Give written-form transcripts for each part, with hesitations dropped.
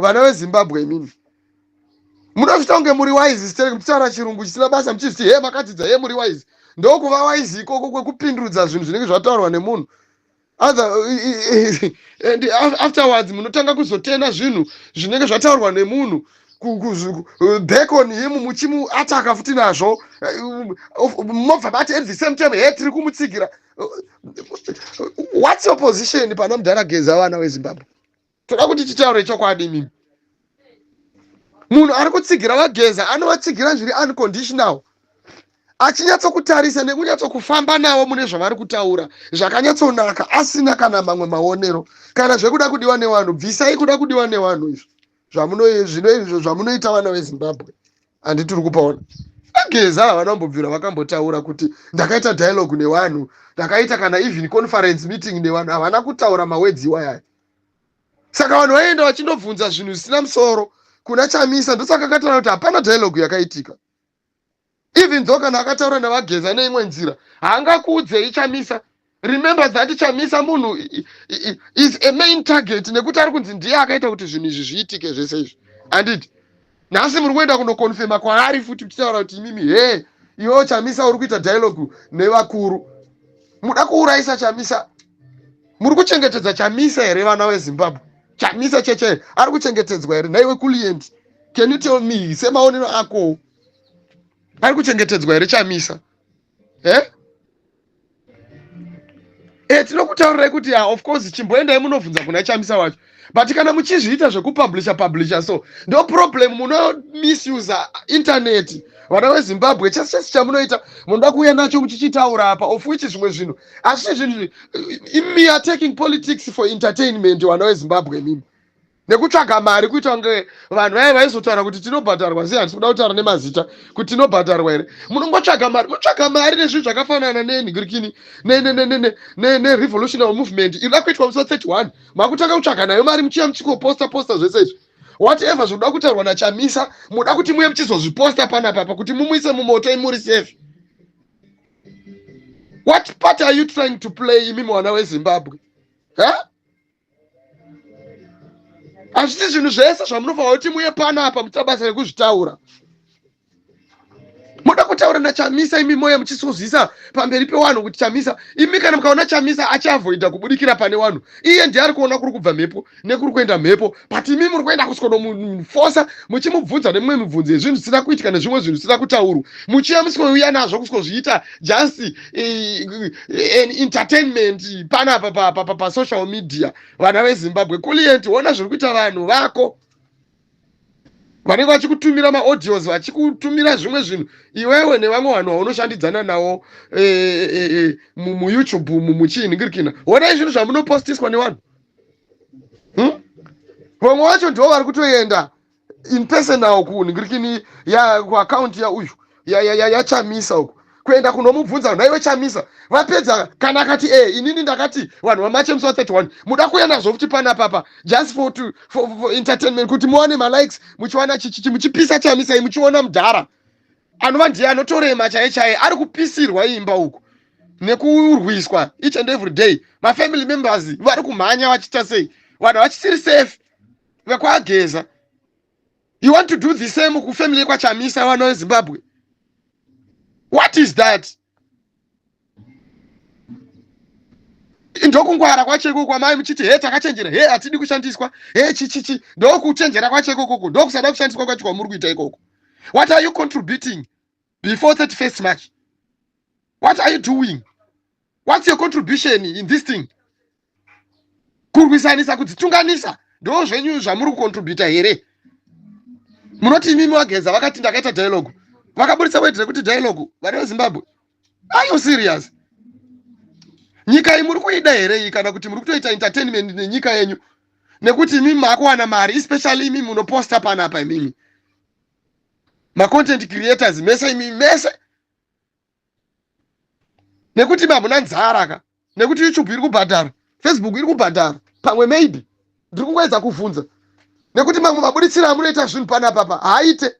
Vana veZimbabwe, imimi munozvita kunge muri wise sterek, muchitaura chirungu chisina basa, muchizviti he makadzidza, he muri wise. Ndokuva wise ikoko kwekupindurudza zvinhu zvinenge zvataurwa nemunhu other, and afterwards munotanga kuzotena zvinhu zvinenge zvataurwa nemunhu back on him, muchimuataka futi nazvo, mobva mati at the same time he tiri kumutsigira. What's your position pana mudhara Geza? Vana veZimbabwe, toda kuti titaure chokwadi. Mimi munhu ari kutsigira vaGeza anovatsigira zviri unconditional, achinyatsokutarisa nekunyatsokufamba navo mune zvavari kutaura zvakanyatsonaka, asina kana mamwe maonero kana zvekuda kudiwa nevanhu. Bvisai kuda kudiwa nevanhu izvo zvino zvamunoita, vana veZimbabwe. Handitiri kupaona aGeza havana kumbobvira vakambotaura kuti ndakaita dialogue nevanhu, ndakaita kana even conference meeting nevanhu. Havana kutaura mawedzi iwayaya. Saka vanhu vaienda vachindobvunza zvinhu zvisina musoro kuna Chamisa. Ndosaka akataura kuti hapana dialogue yakaitika. Even though kana akataura navaGeza neimwe nzira, haangakuudzei Chamisa. Remember that Chamisa munhu is a main target, nekuti ari kunzi ndiye akaita kuti zvinhu izvi zviitike zvese izvi, handiti? Nhasi muri kuenda kunoconfirma kwaari futi, muchitaura kuti imimi he iwewo Chamisa uri kuita dialogue nevakuru. Muda kuurayisa Chamisa. Muri kuchengetedza Chamisa here, vana veZimbabwe? Chamisa cheche ari kuchengetedzwa here nhaiwe Kulient? Can you tell me semaonero ako, ari kuchengetedzwa here Chamisa? E, tinokutaurirai kuti ya, of course, chimboendai munobvunza kuna Chamisa wacho. But kana muchizviita zvekupublisha publisha, so ndo problem, munomisusa internet, vana veZimbabwe. Chese chese chamunoita munoda kuuya nacho muchichitaura apa, of which zvimwe zvinhu asi zvinhu imi are taking politics for entertainment, vana veZimbabwe, mimi nekutsvaga mari, kuita kunge vanhu vaya vaizotaura kuti tinobhadharwa. Sei handisi kuda kutaura nemazita kuti tinobhadharwa here? Munongotsvaga mari, munotsvaga mari nezvinhu zvakafanana nenhingirikini nerevolutionary movement inoda kuitwa musi wa31. Makutanga kutsvaga nayo mari, muchiya muchikoposta posta zvese izvi. Whatever zvinoda kutaurwa naChamisa, muda kuti muye muchizozviposta panapapa kuti mumuise mumoto imuri safe. What part are you trying to play imi, mwana weZimbabwe? Ha, hazvisi zvinhu zvese zvamunofanira kuti muye panapa muita basa rekuzvitaura. Muda kutaura naChamisa, imi moya muchisozvisa pamberi pewanhu kuti Chamisa. Imi kana mukaona Chamisa achiavoida kubudikira pane vanhu, iye ndiye ari kuona kuri kubva mhepo nekuri kuenda mhepo, but imi muri kuenda kusikonomufosa muchimubvunza nemumwe mibvunzo yezvinhu zvisina kuitika nezvimwe zvinhu zvisina kutaurwa, muchiya musiouya nazvo kusikozviita just an entertainment panapa pasocial media. Vana veZimbabwe, Kulient, ona zviri kuita vanhu vako vanenge vachikutumira maaudios, vachikutumira zvimwe zvinhu, iwewe nevamwe vanhu vaunoshandidzana navo muYouTube muchihiningirikina. Onai zvinhu zvamunopostiswa nevanhu, Vamwe vacho ndo vari kutoenda in personal kunhingirikini kuaccount yauyu yaChamisa uku, kuenda kunomubvunza, nhaiwe Chamisa, vapedza kana akati e inini ndakati vanhu vamache musi wa31, muda kuuya nazvo futi panapapa just for entertainment, kuti muwane malikes, muchiwana chichichi, muchipisa Chamisa, muchiona mudhara anova ndiye anotorema chaiye chaiye ari kupisirwa imba uku nekurwiswa each and every day. Mafamily members vari kumhanya vachiita sei, vanhu vachisiri safe vekwaGeza. You want to do the same kufamily yekwaChamisa, vana veZimbabwe? What is that? Ndokungwara kwacho ikoko kwamai muchiti he takachenjera, he hatidi kushandiswa, he chichichi. Ndokuchenjera kwacho ikokoko, ndokusada kushandiswa kwacho kwamuri kuita ikoko. What are you contributing before 31st March? What are you doing? What's your contribution in this thing? Kurwisanisa, kudzitunganisa, ndo zvenyu zvamuri kucontributa here? Munoti imimi waGeza vakati ndakaita dialogue, vakaburitsa word rekuti dialogue. Vari veZimbabwe, are you serious? Nyika iyi muri kuida here iyi, kana kuti muri kutoita entertainment nenyika yenyu nekuti imimi maakuwana mari? Especially imimi munoposta panapa, imimi macontent creators mese, imimi mese, nekuti hamuna nzara ka, nekuti YouTube iri kubhadhara, Facebook iri kubhadhara pamwe. Maybe ndiri kungoedza kuvhunza nekuti mamwe mabuditsiro amunoita zvinhu panapapa haaite.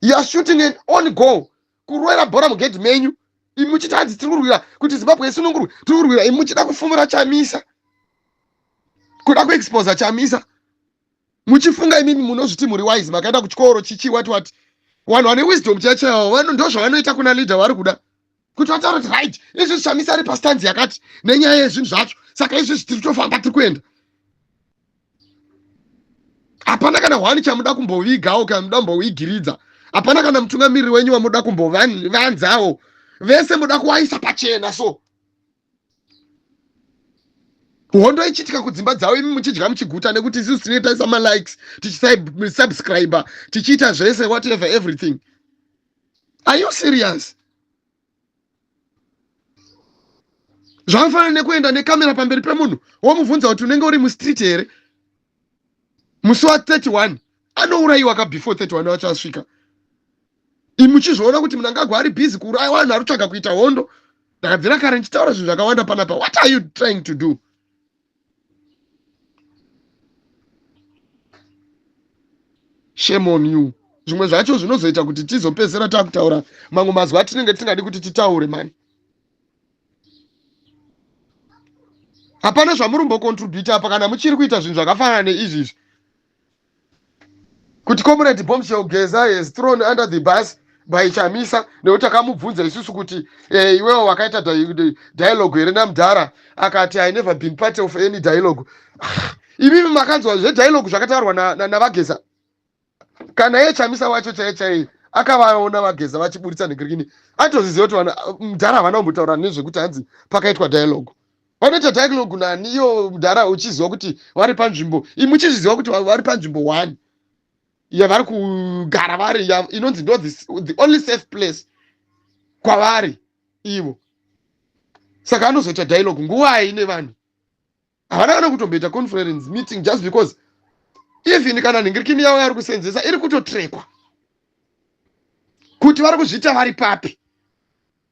You are shooting an own goal, kurwera bhora mugedhi menyu. Imi muchiti hanzi tiri kurwira kuti Zimbabwe isunungurwe, tiri kurwira, imi muchida kufumura Chamisa, kuda kuexposa Chamisa. Muchifunga imimi munozviti muri wise, makaenda kuchikoro chichi wati wati. Vanhu vane wisdom chaiyo chaiyo vano ndozvavanoita kuna leader vari kuda kuti vataura kuti right, izvi Chamisa ari pastanzi yakati nenyaya yezvinhu zvacho, saka izvizvi tiri tofamba tiri kuenda. Hapana kana hwani chamuda kumbovigawo kana muda kumbovigiridza. Hapana kana mutungamiriri wenyu wamuda kumbovanzawo. Vese muda kuwaisa pachena. So hondo ichiitika kudzimba dzavo, imi muchidya muchiguta, nekuti isusu tinenge taisa malikes, tichisubscribe, tichiita zvese, whatever, everything. Are you serious? Zvakafanana nekuenda nekamera pamberi pemunhu womubvunza kuti unenge uri mustreet here musi wa31. Anourayiwa ka before 31 wacho asvika. Muchizviona kuti Mnangagwa ari busy kuuraya vanhu, ari kutsvaga kuita hondo. Ndakabvira kare ndichitaura zvinhu zvakawanda panapa. What are you trying to do? Shame on you. Zvimwe zvacho zvinozoita kuti tizopedzisira takutaura mamwe mazwi atinenge tisingadi kuti titaure mani. Hapana zvamuri kumbocontributa apa kana muchiri kuita zvinhu zvakafanana neizvizvi, kuti Comrade Bombshell Geza has thrown under the bus by Chamisa, nekuti akamubvunza isusu kuti iwewo wakaita dialogue here namudhara, akati, "I never been part of any dialogue." Imimi makanzwa zvedialogue zvakataurwa naVaGeza? Kana iye Chamisa wacho chaiye chaiye akavaona VaGeza vachiburitsa nhingirikini, atozviziva kuti vana mudhara havana kumbotaura nezvekuti hanzi pakaitwa dialogue. Vanoita dialogue nani iyo mudhara uchiziva kuti vari panzvimbo, muchizviziva kuti vari panzvimbo one yavari kugara vari, inonzi ndo the only safe place kwavari ivo? Saka anozoita dialogue nguvai nevanhu havana kana kutomboita conference meeting, just because even kana nhingirikini yavo yari kusenzesa iri kutotrekwa kuti vari kuzviita vari papi?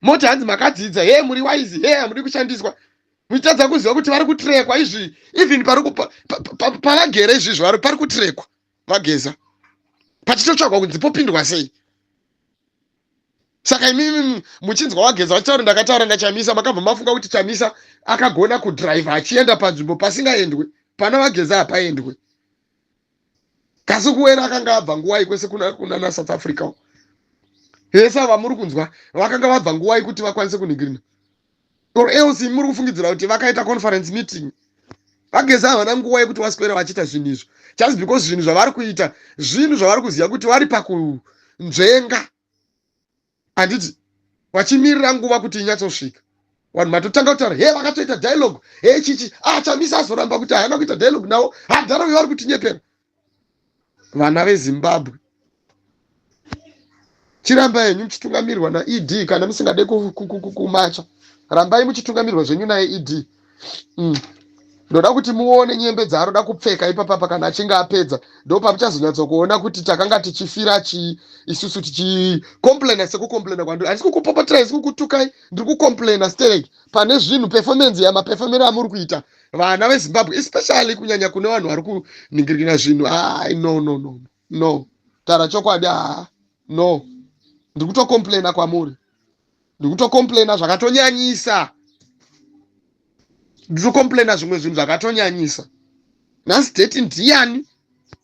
Moti hanzi makadzidza, he, muri wise, he, hamudi kushandiswa, muchitadza kuziva kuti vari kutrekwa izvi. Even pari pavagere izvizvo vari pari kutrekwa VaGeza, pachitotsvagwa kunzi popindwa sei. Saka imimi muchinzwa VaGeza vachitaura, "Ndakataura naChamisa," makabva mafunga kuti Chamisa akagona kudhiraivha achienda panzvimbo pasingaendwe. Pana VaGeza hapaendwe. Kasi kuwera akanga abva nguvai kwese kunana South Africa vese ava muri kunzwa, vakanga vabva nguvai kuti vakwanise kunhingirina? Or else muri kufungidzira kuti vakaita conference meeting? VaGeza havana nguva yekuti vaswera vachiita zvinhu izvo, just because zvinhu zvavari kuita zvinhu zvavari kuziva kuti vari pakunzvenga, handiti? Vachimirira nguva kuti inyatsosvika. Vanhu matotanga kutaura, he, vakatoita dialogue, he, chichi. Ah, Chamisa azoramba kuti haana kuita dialogue navo. Hadhara uyo vari kutinyepera. Vana veZimbabwe, chirambai henyu muchitungamirirwa naED. Kana musingade kumacha, rambai muchitungamirirwa zvenyu naye ED. Ndoda kuti muone nyembe dzaaroda kupfeka ipapapa kana achinge apedza. Ndo pamuchazonyatsokuona kuti takanga tichifira chii isusu tichicomplaina sekucomplaina kwandiri. Handisi kukupopoterai, handisi kukutukai, ndiri kucomplaina sterek pane zvinhu, performance yamapefomero amuri kuita, vana veZimbabwe, especially kunyanya kune vanhu vari kuningirikina zvinhu. Ai, no, no, no, no, tara chokwadi. Haa, no, ndiri kutocomplaina kwamuri, ndiri kutocomplaina zvakatonyanyisa, ndiri kucomplaina zvimwe zvinhu zvakatonyanyisa. Nhasi date ndiyani?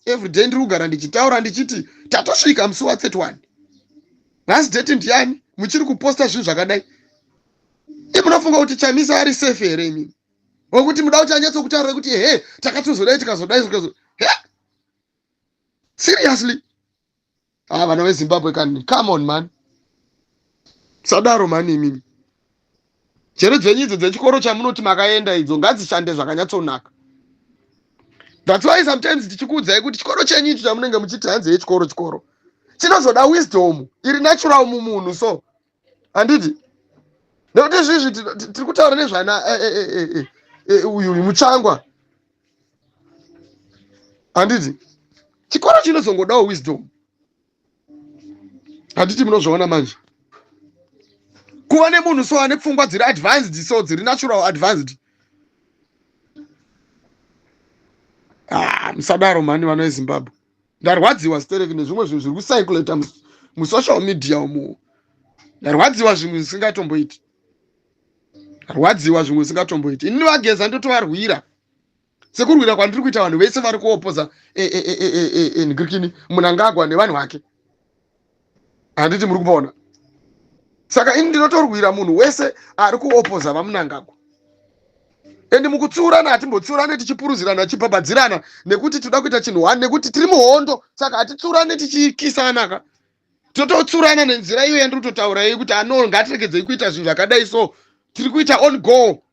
Everyday ndiri kugara ndichitaura ndichiti tatosvika musi wa31. Nhasi date ndiyani? Muchiri kuposta zvinhu zvakadai. Imunofunga kuti Chamisa ari safe here imini, wekuti muda kuti anyatsokutaura kuti he, takatozodai, tikazodai, tikazo he? Seriously? Ah, vana veZimbabwe kani, come on man, sadaro mani imimi. Njere dzenyu idzo dzechikoro chamunoti makaenda idzo ngadzishande zvakanyatsonaka. That's why sometimes tichikuudzai kuti chikoro chenyu icho chamunenge muchiti hanzi yechikoro, chikoro chinozoda wisdom iri natural mumunhu. So handiti nekuti izvizvi tiri kutaura nezvana uyu Mutsvangwa, handiti? Chikoro chinozongodawo wisdom, handiti? Munozviona manje kuva nemunhu so ane pfungwa dziri advanced, so dziri natural advanced. Ah, musadaro mhani, vana veZimbabwe. Ndarwadziwa stereki nezvimwe zvinhu zviri kucirculata musocial media umu. Ndarwadziwa zvimwe zvisingatomboiti, rwadziwa zvimwe zvisingatomboiti. Inini VaGeza ndotovarwira. Sekurwira kwandiri kuita vanhu vese vari kuopoza ngirikini Munangagwa nevanhu vake. Handiti muri kupaona? Saka ini ndinotorwira munhu wese ari kuopoza vaMunangagwa. And mukutsiurana hatimbotsiurane tichipuruzirana, tichibhabhadzirana, nekuti toda kuita chinhu one, nekuti tiri muhondo. Saka hatitsiurane tichikisana ka. Tototsurana nenzira iyo yandiri kutotaura iyi, kuti ano ngatiregedzei kuita zvinhu zvakadai. So tiri kuita on go.